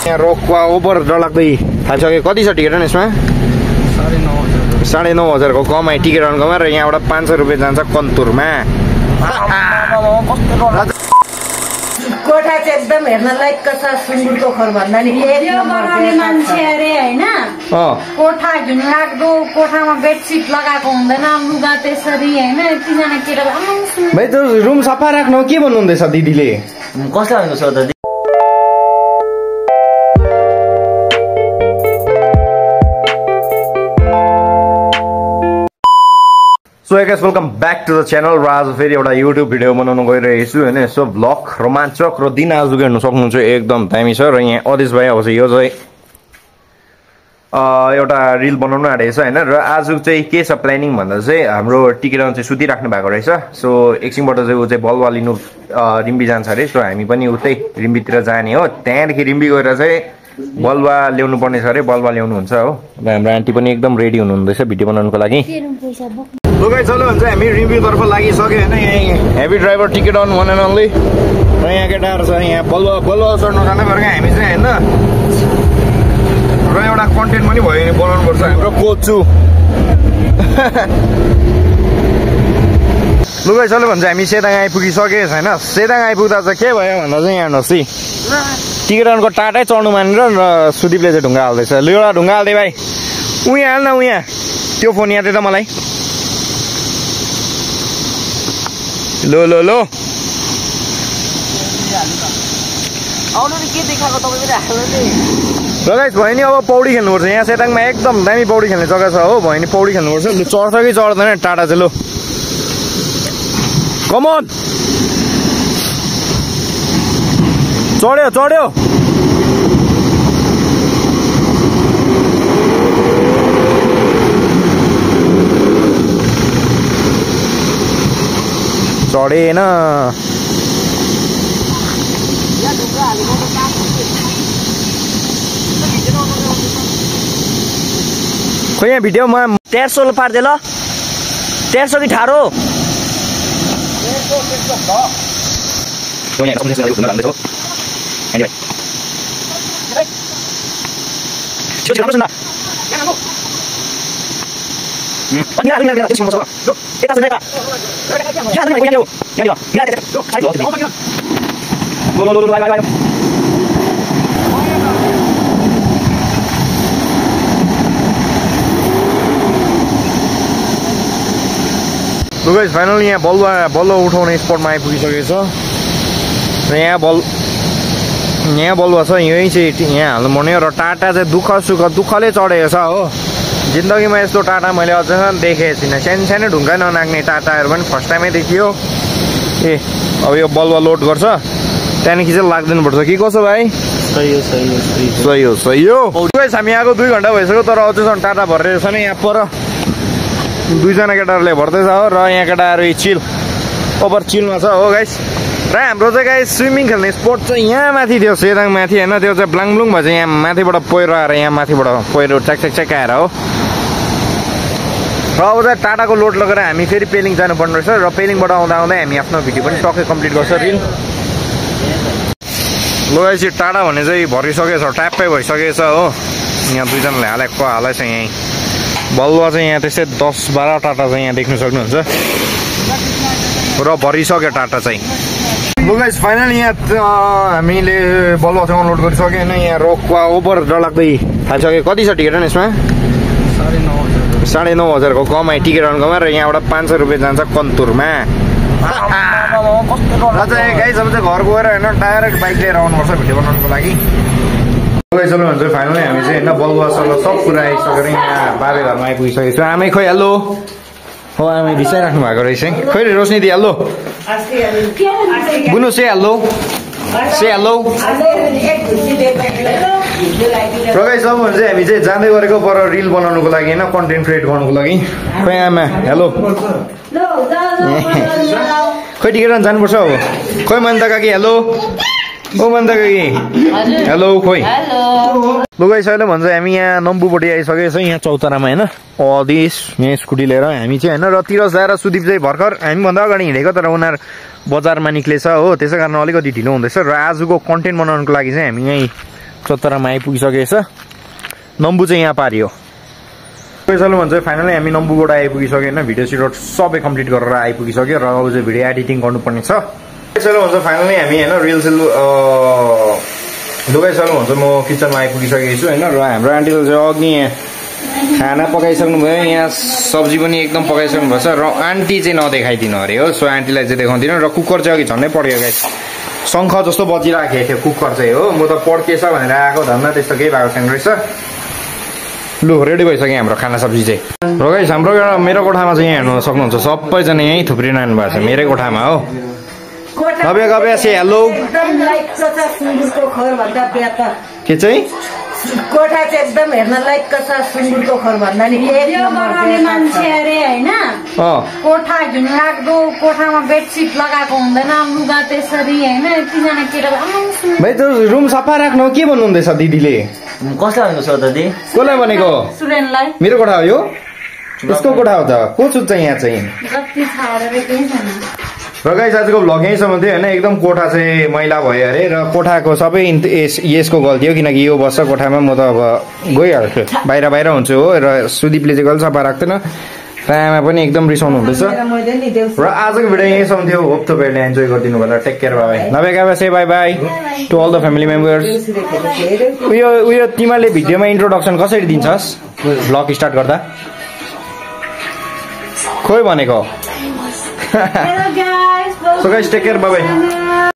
यहाँ रोकवा ओभर डरलाग्दै थालिसक्यो। कति छ टिकट यसमा? 9,500 को कमाइ टिकट अनकोमा र यहाँबाट 500 रुपियाँ जान्छ कन्तुरमा। कोठा चाहिँ एकदम हेर्न लायकको छ। सुँगुरको खोर भन्दा नि भिडियो बनाउने मान्छे अरे हैन। कोठा घिनलाग्दो, कोठामा बेडसिट लगाएको हुँदैन, लुगा त्यसरी हैन। यतिजना केटा भाइ त्यो रुम सफा राख्नु के भन्नुहुँदैछ दिदीले? कसले भनेको छ त? So guys welcome back to the channel. र आज फेरि एउटा युट्युब भिडियो बनाउन गइरहेको छु हैन। सो भ्लग रोमाञ्चक र दिन आजको हेर्न सक्नुहुन्छ एकदम दामी छ। र यहाँ अदेश भाइ अब चाहिँ यो चाहिँ एउटा रिल बनाउन आँटेको छ हैन। र आज चाहिँ के छ प्लानिङ भन्दा चाहिँ हाम्रो टिकटमा चाहिँ सुतिराख्नु भएको रहेछ। सो एकछिनबाट चाहिँ ऊ चाहिँ बलुवा लिनु रिम्बी जान्छ अरे। सो हामी पनि उतै रिम्बीतिर जाने हो। त्यहाँदेखि रिम्बी गएर चाहिँ बलुवा ल्याउनु पर्ने छ अरे। बलुवा ल्याउनु हुन्छ हो। र हाम्रो आन्टी पनि एकदम रेडी हुनुहुँदैछ भिडियो बनाउनुको लागि। लुगाइ चल्यो भने चाहिँ हामी रिम्बीतर्फ लागिसक्यो होइन। यहाँ heavy driver ticket on one and only. र यहाँ केटाहरू छ यहाँ बलुवा चढ्नु जानै पर्यो हामी चाहिँ होइन। र एउटा कन्टेन्ट पनि भयो भने बनाउनुपर्छ हाम्रो कोचु। लुगाइ चल्यो भने चाहिँ हामी सेताङ आइपुगिसकेको छैन। सेताङ आइपुग्दा चाहिँ के भयो भन्दा चाहिँ यहाँ हेर्नुहोस् टिकट अनको टाटै चढ्नु मानेर र सुदीपले चाहिँ ढुङ्गा हाल्दैछ। ल एउटा ढुङ्गा हाल्दै भाइ। उहाँ हाल्न उहाँ त्यो फोन यहाँ त मलाई। लो लो लो र गाइस भयो नि अब पौडी खेल्नुपर्छ। यहाँ सेताङमा एकदम दामी पौडी खेल्ने जग्गा छ हो। भयो नि पौडी खेल्नुपर्छ। लु चढ्छ कि चढ्दैन टाटा चाहिँ। लो कमन चढ्यो चढ्यो। चढेन खोइ यहाँ भिडियोमा 1300 पार्दै ल। 1300 कि ठाडो लु गाइस फाइनली यहाँ बलुवा उठाउने स्पटमा आइपुगिसकेको छ। र यहाँ बलुवा छ। यही चाहिँ यहाँ हाल्नुपर्ने हो। र टाटा चाहिँ दुःखले चढेको छ हो। जिन्दगीमा यस्तो टाटा मैले अझसम्म देखेको छुइनँ। सानो ढुङ्गा ननाग्ने टाटाहरू पनि फर्स्ट टाइमै देखियो। ए अब यो बलुवा लोड गर्छ त्यहाँदेखि चाहिँ लाग्दैन पर्छ कि कसो भाइ? सही हो। हामी आएको 2 घन्टा भइसक्यो तर अझसम्म टाटा भरेको छ नि। यहाँ पर 2जना केटाहरूले भर्दैछ हो। र यहाँ केटाहरू चिल ओभर चिलमा छ हो गाइस। र हाम्रो चाहिँ गाइस स्विमिङ खेल्ने स्पोट चाहिँ यहाँ माथि थियो सेदाङ माथि होइन। त्यो चाहिँ ब्लाङब्लुङ भए चाहिँ यहाँ माथिबाट पहिरो आएर यहाँ माथिबाट पहिरो च्याक आएर हो। र अब चाहिँ टाटाको लोड लगेर हामी फेरि पेलिङ जानुपर्ने रहेछ। र पेलिङबाट आउँदा हामी आफ्नो भिडियो पनि टक्कै कम्प्लिट गर्छ रिल। लो गाइस टाटा भन्ने चाहिँ भरिसकेको छ। ट्याप्पै भइसकेको छ हो। यहाँ 2जनाले हालेको छ यहीँ। बलुवा चाहिँ यहाँ त्यस्तै 10-12 टाटा चाहिँ यहाँ देख्न सक्नुहुन्छ। र भरिसक्यो टाटा चाहिँ। लु गाइस फाइनली यहाँ हामीले बलुवा चाहिँ अनलोड गरिसक्यो होइन। यहाँ रोकवा ओभर डरलाग्दै थालिसक्यो। कति छ टिकट यसमा? 9,500 को कमाइ टिकट अनकोमा र यहाँबाट 500 रुपियाँ जान्छ कन्तुरमा। र चाहिँ गाइस अब चाहिँ घर गएर होइन डाइरेक्ट बाइक लिएर आउनुपर्छ भिडियो बनाउनुको लागि। चल्नु भन्छ फाइनली हामी चाहिँ होइन बलुवा सल्ला सब कुरा आइसकेर यहाँ बाबे घरमा आइपुगिसकेको छु। आमै खोइ हेलो हो आमै रिसाइराख्नु भएको रहेछ है। खोइ रोशनी दि hello Bunu say hello say hello. र गाइस अब चाहिँ हामी चाहिँ जाँदै गरेको पर रिल बनाउनुको लागि होइन कन्टेन्ट क्रिएट गर्नुको लागि। खोइ आमा हेलो खोइ टिकट जानुपर्छ अब। खोइ मन त काकी हेलो ओ मन त काकी हेलो खोइ। लु गाइस अहिले भन्छ हामी यहाँ नम्बुपट्टि आइसकेको छ। यहाँ चौतारामा होइन अदेश यहाँ स्कुटी लिएर हामी चाहिँ होइन। र तिरस ल्याएर सुदीप चाहिँ भर्खर हामीभन्दा अगाडि हिँडेको तर उनीहरू बजारमा निक्लेछ हो। त्यसै कारण अलिकति ढिलो हुँदैछ। र आजको कन्टेन्ट बनाउनुको लागि चाहिँ हामी यहीँ चौतरामा आइपुगिसकेछ नम्बु चाहिँ यहाँ पारियो चलो भन्छ फाइनली हामी नम्बुबाट आइपुगिसक्यो होइन भिडियो सिडियो सबै कम्प्लिट गरेर आइपुगिसक्यो र अब चाहिँ भिडियो एडिटिङ गर्नुपर्ने छ चलो भन्छ फाइनली हामी होइन रिल सेल लुगाइ चलो भन्छ म किचनमा आइपुगिसकेको छु होइन र हाम्रो आन्टीले चाहिँ अघि यहाँ खाना पकाइसक्नु भयो यहाँ सब्जी पनि एकदम पकाइसक्नु भएको छ र आन्टी चाहिँ नदेखाइदिनु अरे हो सो आन्टीलाई चाहिँ देखाउँदिनँ र कुकर चाहिँ अघि झन्नै पड्यो गाइस शङ्ख जस्तो बजिराखेको थियो कुकर चाहिँ हो म त पड्केछ भनेर आएको धन्न त्यस्तो केही भएको छैन रहेछ लु रेडी भइसक्यो हाम्रो खाना सब्जी चाहिँ र गाइस हाम्रो मेरो कोठामा चाहिँ यहाँ हेर्नु सक्नुहुन्छ सबैजना यहीँ थुप्रिरहनु भएको छ मेरै कोठामा हो गबे से हेलो के चाहिँ कोठा चाहिँ एकदम हेर्न लायकको छ सुँगुरको खोर भन्दा नि मान्छे अरे होइन कोठा घिनलाग्दो कोठामा बेडसिट लगाएको हुँदैन लुगा त्यसरी होइन यतिजना केटा भाइ त्यो रुम सफा राख्नु के भन्नुहुँदैछ दिदीले कसलाई भनेको छ दादी कसलाई भनेको सुरेनलाई मेरो कोठा हो यो यसको कोठा हो त को सुत्छ यहाँ चाहिँ जति छाएर केही छैन र गाइस आजको भ्लग यहीँसम्म थियो होइन एकदम कोठा चाहिँ मैला भयो अरे र कोठाको सबै यसको गल्ती हो किनकि यो बस्छ कोठामा म त अब गइहाल्छु बाहिर हुन्छु हो र सुदीपले चाहिँ गल्ती सफा राख्दैन र आमा पनि एकदम रिसाउनु हुँदैछ र आजको भिडियो यहीँसम्म थियो होप तपाईँहरूले इन्जोय गरिदिनु होला टेक केयर बाई नभएका say bye bye to all the family members उयो तिमीले भिडियोमा इन्ट्रोडक्सन कसरी दिन्छस् भ्लग स्टार्ट गर्दा खोइ भनेको So guys, take care. Bye bye.